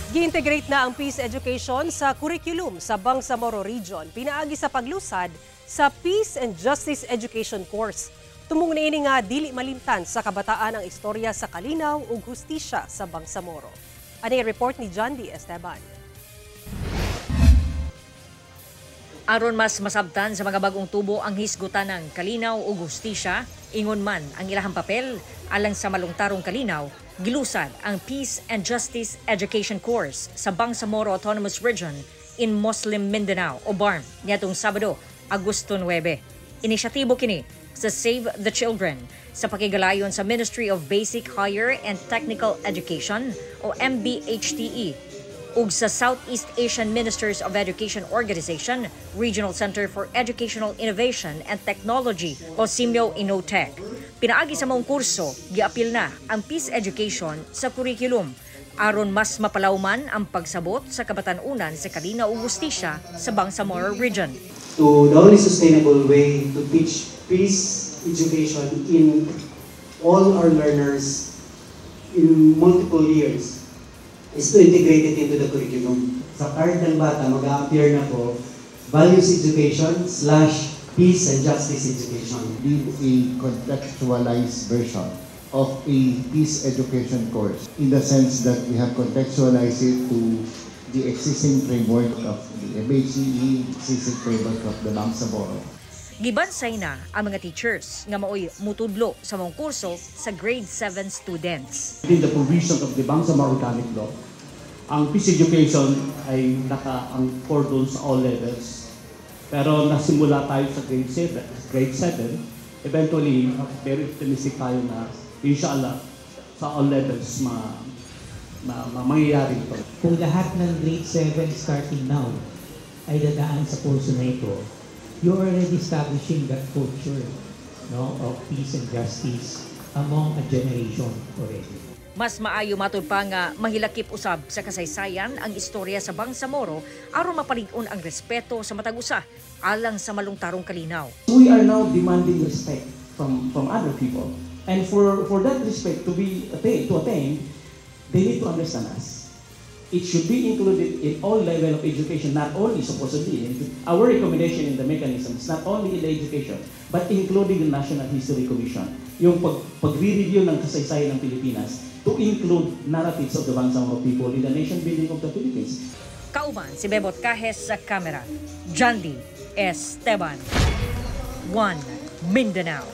Gi-integrate na ang peace education sa curriculum sa Bangsamoro Region pinaagi sa paglusad sa Peace and Justice Education course. Tumong niini nga dili malimtan sa kabataan ang istorya sa kalinaw ug hustisya sa Bangsamoro. Ani report ni John D. Esteban. Aron mas masabtan sa mga bagong tubo ang hisgutan ng kalinaw ug hustisya, ingon man ang ilahang papel alang sa malungtarong kalinaw, gilusad ang Peace and Justice Education Course sa Bangsamoro Autonomous Region in Muslim Mindanao o BARMM niadtong Sabado, Agosto 9. Inisyatibo kini sa Save the Children sa pakigalayon sa Ministry of Basic, Higher and Technical Education o MBHTE ug sa Southeast Asian Ministers of Education Organization, Regional Center for Educational Innovation and Technology o SEAMEO INNOTECH. Pinaagi sa maong kurso, giapil na ang peace education sa curriculum aron mas mapalawman ang pagsabot sa kabatan-unan sa kalinaw ug hustisya sa Bangsamoro Region. To the only sustainable way to teach peace education in all our learners in multiple years is to integrate it into the curriculum. Sa card ng bata, mag-appear na po values education/peace and justice education. Did a contextualized version of a peace education course in the sense that we have contextualized it to the existing framework of the MHCE, existing framework of the Bangsamoro. Gibansay na ang mga teachers nga maoy mutudlo sa maong kurso sa grade 7 students. Within the provision of the Bangsamoro Organic Law, ang peace education ay naka-anchor doon sa all levels. Pero nasimula tayo sa grade 7, grade 7, eventually, very optimistic tayo na inshallah sa all levels ma mangyayari ito. Kung lahat ng grade 7 starting now ay dadaan sa kurso na ito, you're already establishing that culture, no, of peace and justice among a generation already. Mas maayo, matud pa, nga mahilakip usab sa kasaysayan ang istorya sa Bangsamoro aron mapalig-on ang respeto sa matag usa alang sa malungtarong kalinaw. We are now demanding respect from other people. And for that respect to attain, they need to understand us. It should be included in all level of education, not only supposedly. Our recommendation in the mechanism is not only in the education, but including the National History Commission. Yung pagre-review ng kasaysayan ng Pilipinas to include narratives of the Bangsamoro people in the nation building of the Philippines. Kauban si Bebot Cajes sa kamera. Jandy Esteban. 1 Mindanao.